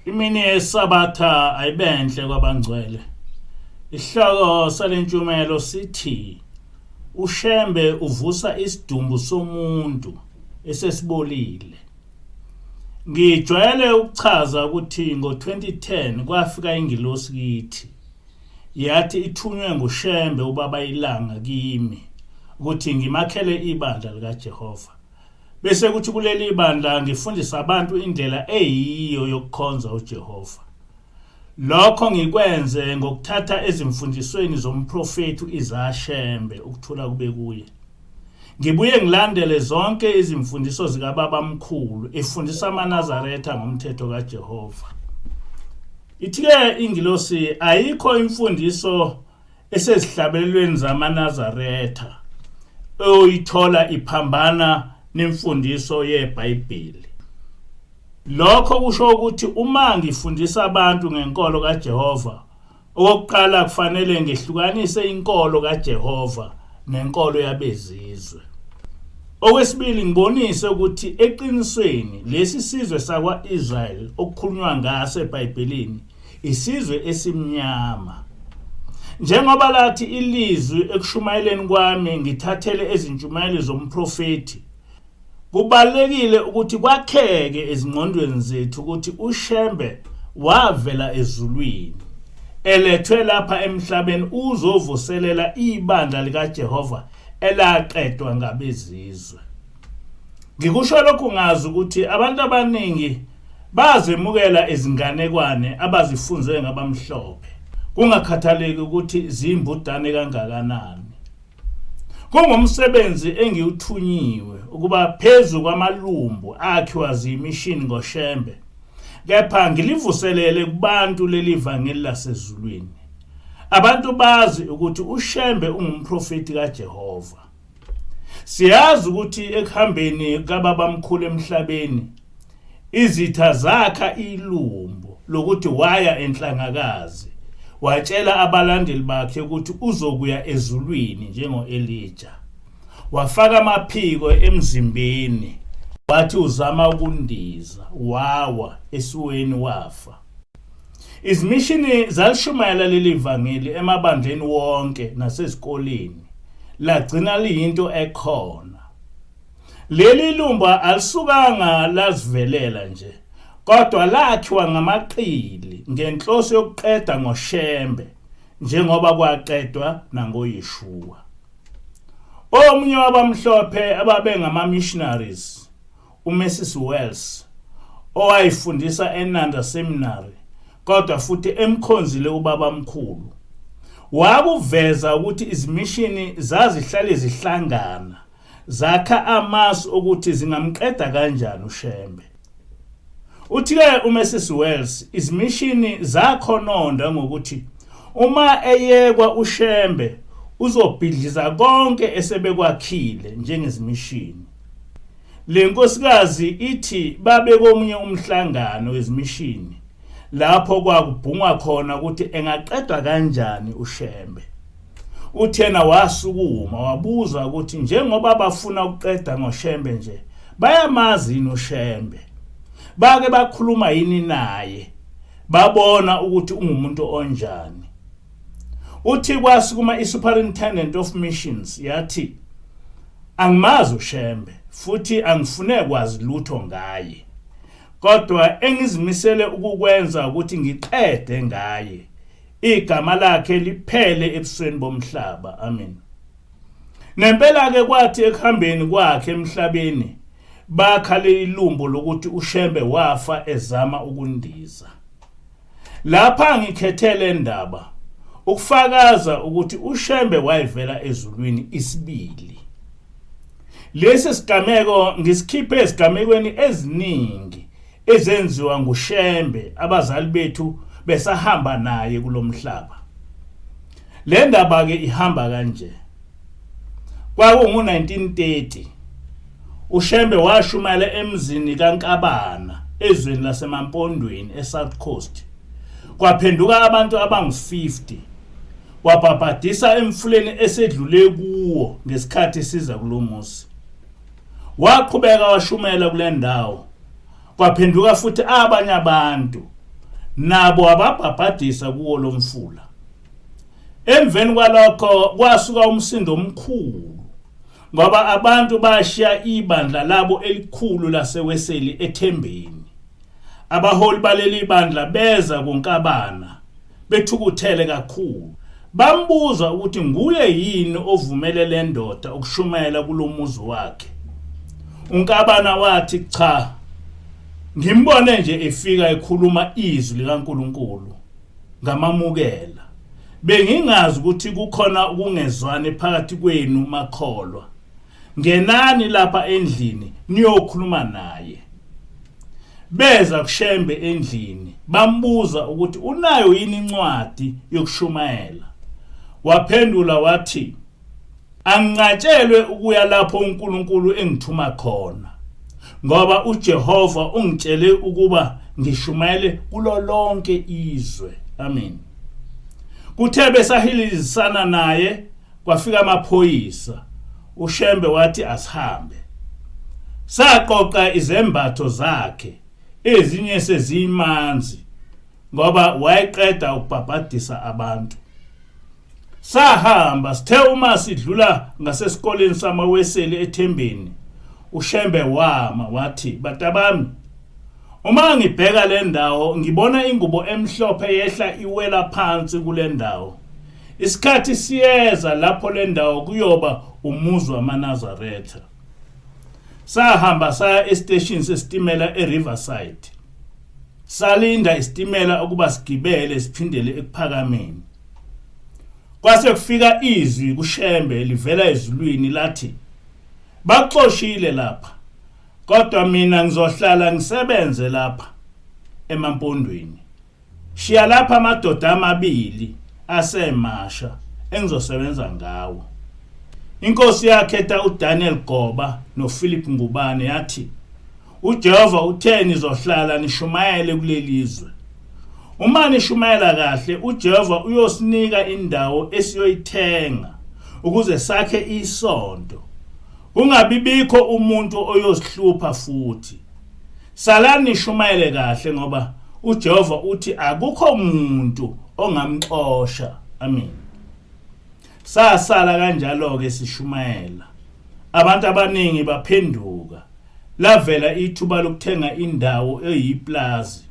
Imini yeSabatha ayibenhle kwabangcwele. Isihloko salentshumelo sithi uShembe uvusa isidumbu somuntu esesibolile. Ngijwayele ukuchaza ukuthi ngo-2010 kwafika ingilosi kithi yathi ithunywe nguShembe ubaba iLanga kimi ukuthi ngimakhele ibandla likaJehova. Bese kuthi kuleli bandla ngifundisa abantu indlela eyiyo yokukhonza uJehova. Lokho ngikwenze ngokuthatha ezimfundisweni zomprofethi uIsaya Shembe ukuthula kube kuye. Ngibuye ngilandele zonke izimfundiso zikababamkhulu efundisa amaNazaretha ngomthetho kaJehova. Ithi-ke ingilosi ayikho imfundiso esezihlabelelweni zamaNazaretha oyithola iphambana nemfundiso yeBhayibheli. Lokho kusho ukuthi uma ngifundisa abantu ngenkolo kaJehova, okokuqala kufanele ngehlukanise inkolo kaJehova nenkolo yabezizwe. Okwesibili ngibonise ukuthi eqinisweni lesi sizwe sakwa-Israyeli okukhulunywa ngaso eBhayibhelini isizwe esimnyama. Njengoba lathi ilizwi ekushumayeleni kwami ngithathele ezintshumayelo zomprofethi, kubalulekile ukuthi kwakheke ezingqondweni zethu ukuthi uShembe wavela ezulwini elethwe lapha emhlabeni uzovuselela ibandla likaJehova elaqedwa ngabezizwe. Ngikusho lokhu ngazi ukuthi abantu abaningi bazemukela izinganekwane abazifunzwe ngabamhlophe kungakhathaleki ukuthi ziyimbudane kangakanani. Kungumsebenzi engiwuthunyiwe ukuba phezu kwamalumbu akhiwa ziyimishini ngoShembe kepha ngilivuselele kubantu leli vangeli lasezulwini. Abantu bazi ukuthi uShembe ungumprofeti kaJehova. Siyazi ukuthi ekuhambeni kababamkhulu emhlabeni izitha zakha ilumbo lokuthi waya enhlangakazi watshela abalandeli bakhe ukuthi uzokuya ezulwini njengo-Elija. Wafaka amaphiko emzimbeni wathi uzama ukundiza wawa esiweni wafa. Izimishini zalishumayela leli vangeli emabandleni wonke nasezikoleni, lagcina liyinto ekhona. Leli lumba alisukanga lazivelela nje, kodwa lakhiwa ngamaqili ngenhloso yokuqeda ngoShembe njengoba kwaqedwa nangoYeshua. Omunye wabamhlophe ababengama-missionaries uMrs Wells owayefundisa eNanda Seminary kodwa futhi emkhonzile ubabamkhulu wakuveza ukuthi izimishini zazihlale zihlangana zakha amasu okuthi zingamqeda kanjani uShembe. Uthi-ke uMrs Wells izimishini zakhononda ngokuthi uma eyekwa uShembe uzobhidliza konke esebekwakhile njengezimishini. Le nkosikazi ithi babe komunye umhlangano wezimishini lapho kwakubhungwa khona ukuthi engaqedwa kanjani uShembe. Uthena wasukuma wabuza ukuthi njengoba bafuna ukuqeda ngoShembe nje bayamazi yini uShembe? Bake bakhuluma yini naye? Babona ukuthi ungumuntu onjani? Uthi kwasukuma i-Superintendent of Missions yathi angimazi uShembe futhi angifune kwazi lutho ngaye. Kodwa engizimisele ukukwenza ukuthi ngiqede ngaye. Igama lakhe liphele ebusweni bomhlaba. Amen. Nempela ke kwathi ekuhambeni kwakhe emhlabeni bakha lelilumbo lokuthi uShembe wafa ezama ukundiza. Lapha ngikhethe le ndaba ukufakaza ukuthi uShembe wayevela ezulwini isibili. Lesi sigameko ngisikhiphe ezigamekweni eziningi ezenziwa nguShembe abazali bethu besahamba naye kulomhlaba. Le ndaba ke ihamba kanje. Kwakungu-1930 uShembe washumayela emzini kaNkabana ezweni laseMampondweni eSouth Coast. Kwaphenduka abantu abangu-50 wabhabhadisa emfuleni esedlule kuwo ngesikhathi siza kulomuzi. Waqhubeka washumela kule ndawo. Kwaphenduka futhi abanye abantu. Nabo wababhabhadisa kuwo lo mfula. Emveni kwalokho kwasuka umsindo omkhulu ngoba abantu bashiya ibandla labo elikhulu laseWeseli eThembeni. Abaholi baleli bandla beza kuNkabana bethukuthele kakhulu. Bambuza ukuthi nguye yini ovumele le ndoda ukushumayela kulo muzi wakhe. UNkabana wathi cha, ngimbone nje efika ekhuluma izwi likaNkulunkulu ngamamukela. Bengingazi ukuthi kukhona ukungezwani phakathi kwenu makholwa. Ngenani lapha endlini niyokhuluma naye. Beza kuShembe endlini bambuza ukuthi unayo yini incwadi yokushumayela. Waphendula wathi anginqatshelwe ukuya lapho uNkulunkulu engithuma khona ngoba uJehova ungitshele ukuba ngishumayele kulo lonke izwe. Amen. Kuthe besahilizisana naye kwafika amaphoyisa uShembe wathi asihambe saqoqa izembatho zakhe ezinye sezimanzi ngoba wayeqeda ukubhabhadisa abantu sahamba sithe uma sidlula ngasesikoleni samaweseli eThembeni uShembe wama wathi batabami uma ngibheka le ndawo ngibona ingubo emhlophe yehla iwela phansi kule ndawo Isikhathi siyeza lapho le ndawo kuyoba umuzi wamaNazaretha. Sahamba saya esiteshini sesitimela eRiverside. Salinda isitimela ukuba sigibele siphindele ekuphakameni. Kwase kufika izwi kuShembe livela ezulwini lathi baxoshile lapha kodwa mina ngizohlala ngisebenze lapha emampondweni. Shiya lapha amadoda amabili asemasha engizosebenza ngawo. Inkosi yakhetha uDaniel Goba noPhilip Ngubane yathi uJehova uthe nizohlala nishumayele kuleli zwe. Uma nishumayela kahle uJehova uyosinika indawo esiyoyithenga ukuze sakhe isonto. Kungabibikho umuntu oyosihlupha futhi. Salani nishumayele kahle ngoba uJehova uthi akukho muntu ongamxosha. Amen. Sasala kanjalo ke sishumayela. Abantu abaningi baphenduka. Lavela ithuba lokuthenga indawo eyiplazi.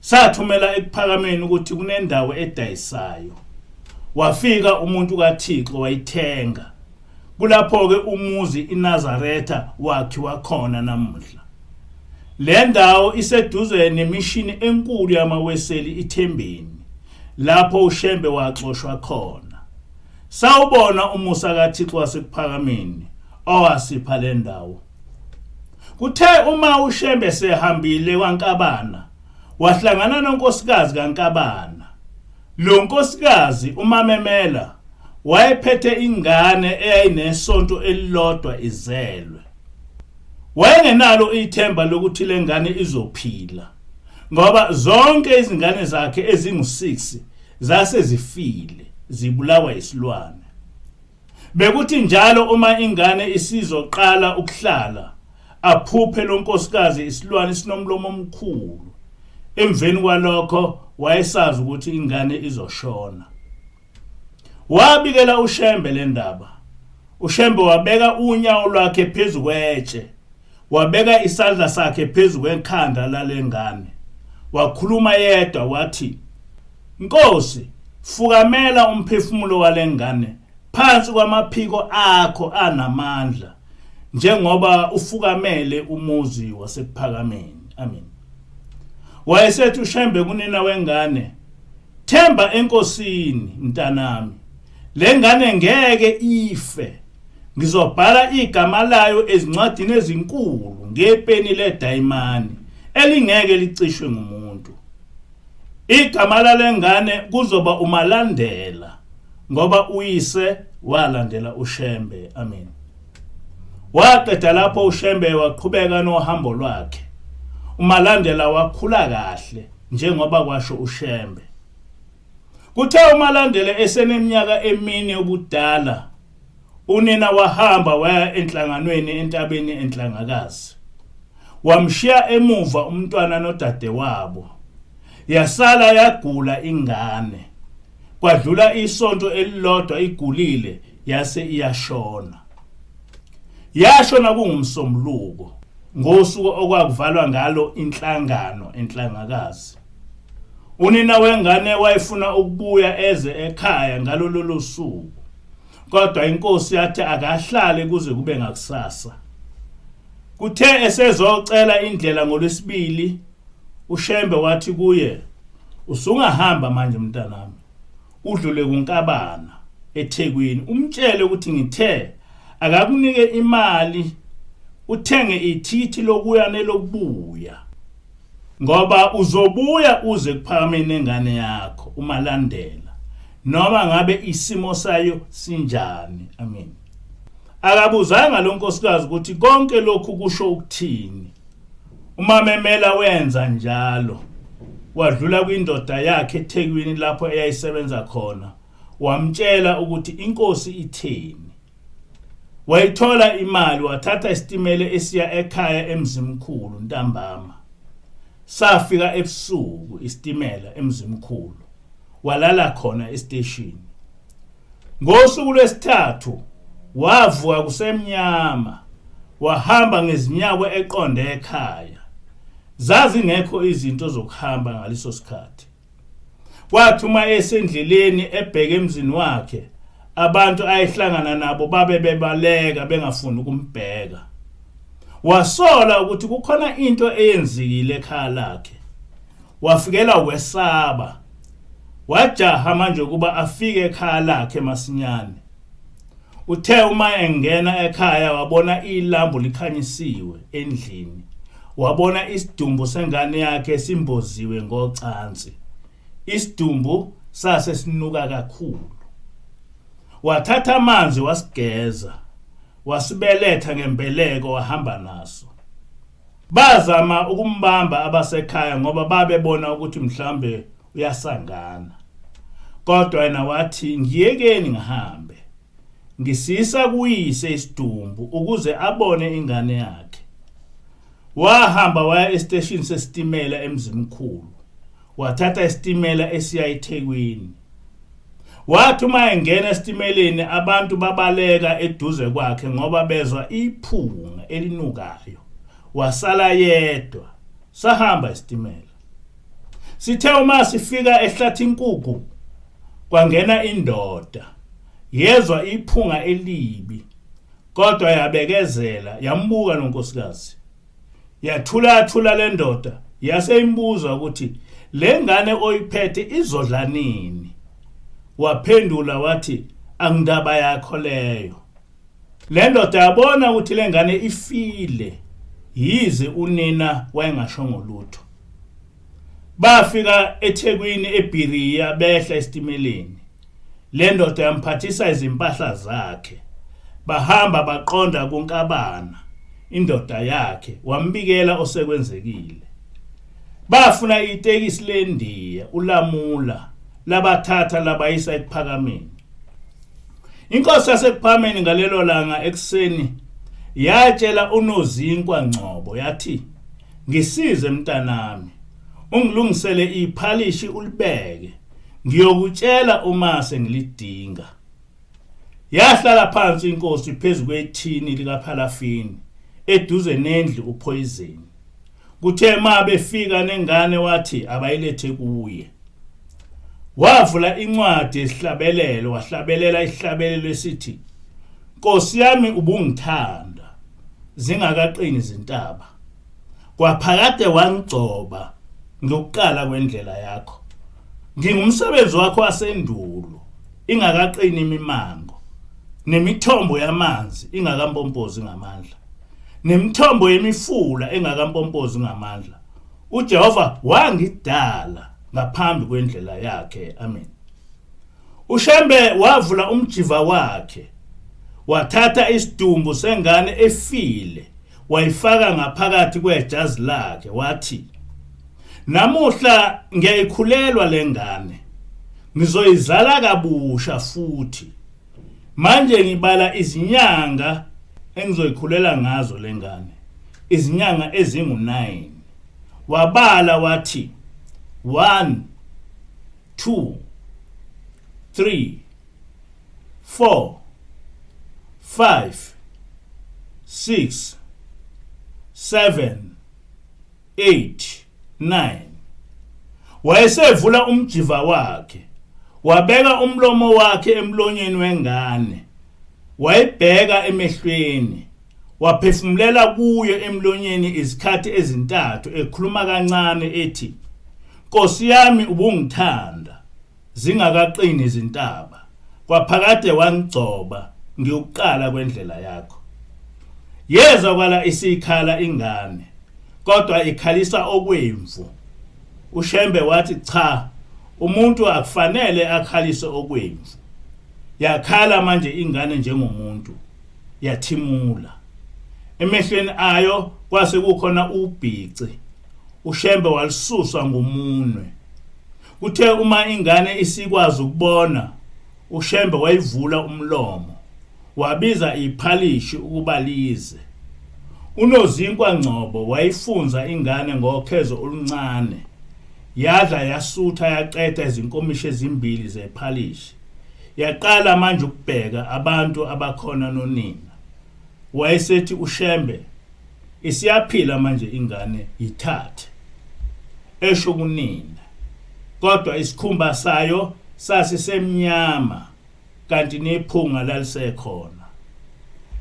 Sathumela ekuphakameni ukuthi kunendawo edayisayo. Wafika umuntu kaThixo wayithenga. Kulapho-ke umuzi iNazaretha wakhiwa khona namuhla. Le ndawo iseduze nemishini enkulu yamaWeseli iThembeni, lapho uShembe waxoshwa khona. Sawubona umusa kaThixo waseKuphakameni owasipha le ndawo. Kuthe uma uShembe sehambile kwaNkabana, wahlangana nonkosikazi kaNkabana. Lo nkosikazi uMamemela wayephethe ingane eyayinesonto elilodwa izelwe. Wayengenalo ithemba lokuthi le ngane izophila ngoba zonke izingane zakhe ezingu-6 zase zifile zibulawa isilwane. Bekuthi njalo uma ingane isizoqala ukuhlala aphuphe lo nkosikazi isilwane sinomlomo omkhulu. Emveni kwalokho wayesazi ukuthi ingane izoshona. Wabikela uShembe le ndaba. UShembe wabeka unyawo lwakhe phezu kwetshe. Wabeka isandla sakhe phezu kwekhanda lalengane. Wakhuluma yedwa wathi, Nkosi, fukamela umphefumulo walengane phansi kwamaphiko akho anamandla njengoba ufukamele umuzi wasekuphakameni. Amen. Wayesethi uShembe kunina wengane, Themba eNkosini mntanami. Le ngane ngeke ife. Ngizobhala igama layo ezincwadini ezinkulu ngepeni ledayimani elingeke licishwe ngumuntu. Igama lalengane kuzoba uMalandela ngoba uyise walandela uShembe. Amen. Waqeda lapho uShembe waqhubeka nohambo lwakhe. UMalandela wakhula kahle njengoba kwasho uShembe. Kuthe uMalandela eseneminyaka emine ubudala unina wahamba waya enhlanganweni entabeni enhlangakazi. Wamshiya emuva umntwana nodadewabo. Yasala yagula ingane. Kwadlula isonto elilodwa igulile yase iyashona. Yashona kunguMsombuluko ngosuku okwakuvalwa ngalo inhlangano enhlangakazi. Unina wengane wayefuna ukubuya eze ekhaya ngalo lolo suku. Kodwa inkosi yathi akahlale kuze kube ngakusasa. Kuthe esezocela indlela ngolwesibili uShembe wathi kuye usungahamba manje mntanami udlule kuNkabana eThekwini umtshele ukuthi ngithe akakunike imali uthenge ithikithi lokuya nelokubuya ngoba uzobuya uze kuphakameni nengane yakho umalandela noma ngabe isimo sayo sinjani amen akabuzanga lo nkosikazi ukuthi konke lokhu kusho ukuthini umamemela wenza njalo wadlula kwindoda yakhe eThekwini lapho eyayisebenza khona wamtshela ukuthi inkosi itheni Wayithola imali wathatha isitimela esiya ekhaya eMzimkhulu ntambama. Safika ebusuku isitimela eMzimkhulu. Walala khona esiteshini. Ngosuku lwesithathu wavuka kusemnyama wahamba ngezinyawo eqonde ekhaya. Zazingekho izinto zokuhamba ngaleso sikhathi. Kwathi uma esendleleni ebheke emzini wakhe, abantu ayehlangana nabo babe bebaleka bengafuni ukumbheka. Wasola ukuthi kukhona into eyenzikile ekhaya lakhe. Wafikela wesaba. Wajaha manje ukuba afike ekhaya lakhe masinyane. Uthe uma engena ekhaya wabona ilambu likhanyisiwe endlini. Wabona isidumbu sengane yakhe simboziwe ngocansi. Isidumbu sase sinuka kakhulu. Wathatha amanzi wasigeza, wasibeletha ngembeleko wahamba naso. Bazama ukumbamba abasekhaya ngoba babebona ukuthi mhlambe uyasangana. Kodwa yena wathi ngiyekeni ngihambe. Ngisisa kuyise isidumbu ukuze abone ingane yakhe. Wahamba waya esiteshini sesitimela eMzimkhulu. Wathatha isitimela esiya eThekwini. Wathi uma engena esitimeleni abantu babaleka eduze kwakhe ngoba bezwa iphunga elinukayo. Wasala yedwa. Sahamba isitimela. Sithe uma sifika eHlathinkukhu kwangena indoda yezwa iphunga elibi kodwa yabekezela yambuka nonkosikazi. Yathula yathula le ndoda yase imbuza ukuthi le ngane oyiphethe izodla nini. Waphendula wathi angindaba yakho leyo. Le ndoda yabona ukuthi le ngane ifile yize unina wayengashongo lutho. Bafika eThekwini eBhiriya behla esitimeleni. Le ndoda yamphathisa izimpahla zakhe. Bahamba baqonda kuNkabana, indoda yakhe, wambikela osekwenzekile. Bafuna itekisi lendiya uLamula labathatha labayisa ekuphakameni. Inkosi yasekuphakameni ngalelo langa ekuseni yatshela uNozinkwa Ngcobo yathi ngisize mntanami ungilungisele iphalishi ulibeke ngiyokutshela uma sengilidinga. Yahlala phansi inkosi phezu kwethini likaphalafini eduze nendlu uphoyizeni. Kuthe ma befika nengane wathi abayilethe kuye. Wavula incwadi yesihlabelelo wahlabelela isihlabelelo esithi Nkosi yami ubungithanda zingakaqini izintaba. Kwaphakade wangigcoba ngokuqala kwendlela yakho. Ngingumsebenzi wakho wasendulo ingakaqini imimango nemithombo yamanzi ingakampompozi ngamandla nemithombo yemifula engakampompozi ngamandla. uJehova wangidala ngaphambi kwendlela yakhe. Amen. UShembe wavula umjiva wakhe wathatha isidumbu sengane efile wayifaka ngaphakathi kwejazi lakhe wathi namuhla ngiyayikhulelwa lengane ngizoyizala kabusha futhi manje ngibala izinyanga engizoyikhulela ngazo lengane izinyanga ezingu-9 wabala wathi 1 2 3 4 5 6 7 8 9. Wayesevula umjiva wakhe, wabeka umlomo wakhe emlonyeni wengane, wayibheka emehlweni, waphefumulela kuyo emlonyeni izikhathi ezintathu, ekhuluma kancane ethi, Nkosi yami, ubungithanda zingakaqini izintaba, kwaphakade wangigcoba ngiwuqala kwendlela yakho. Yezwa kwala isikhala ingane, kodwa ikhalisa okwemvu. UShembe wathi cha, umuntu akufanele akhalise okwemvu. Yakhala manje ingane njengomuntu, yathimula. Emehlweni ayo kwase kukhona ubhici. UShembe walisusa ngomunwe. Kuthe uma ingane isikwazi ukubona, uShembe wayivula umlomo, wabiza iphalishi ukuba lize. UNozinkwa Ngcobo wayifunza ingane ngokhezo oluncane. Yadla yasutha yaqeda izinkomishi ezimbili zephalishi. Yaqala manje ukubheka abantu abakhona nonina. Wayesethi uShembe, Isiyaphila manje ingane, yithathe. Esho kunina. Kodwa isikhumba sayo sasisemnyama kanti nephunga lalisekhona.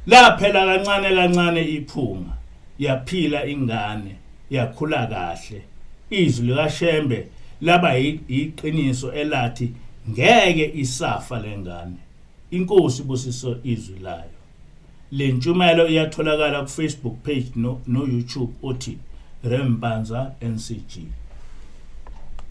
Laphela kancane kancane iphunga, yaphila ingane, yakhula kahle. Izwi likaShembe laba yiqiniso elathi ngeke isafa lengane. INkosi ibusise izwi layo. Le ntshumayelo iyatholakala ku-Facebook page no, no YouTube othi Rev Mpanza NCG.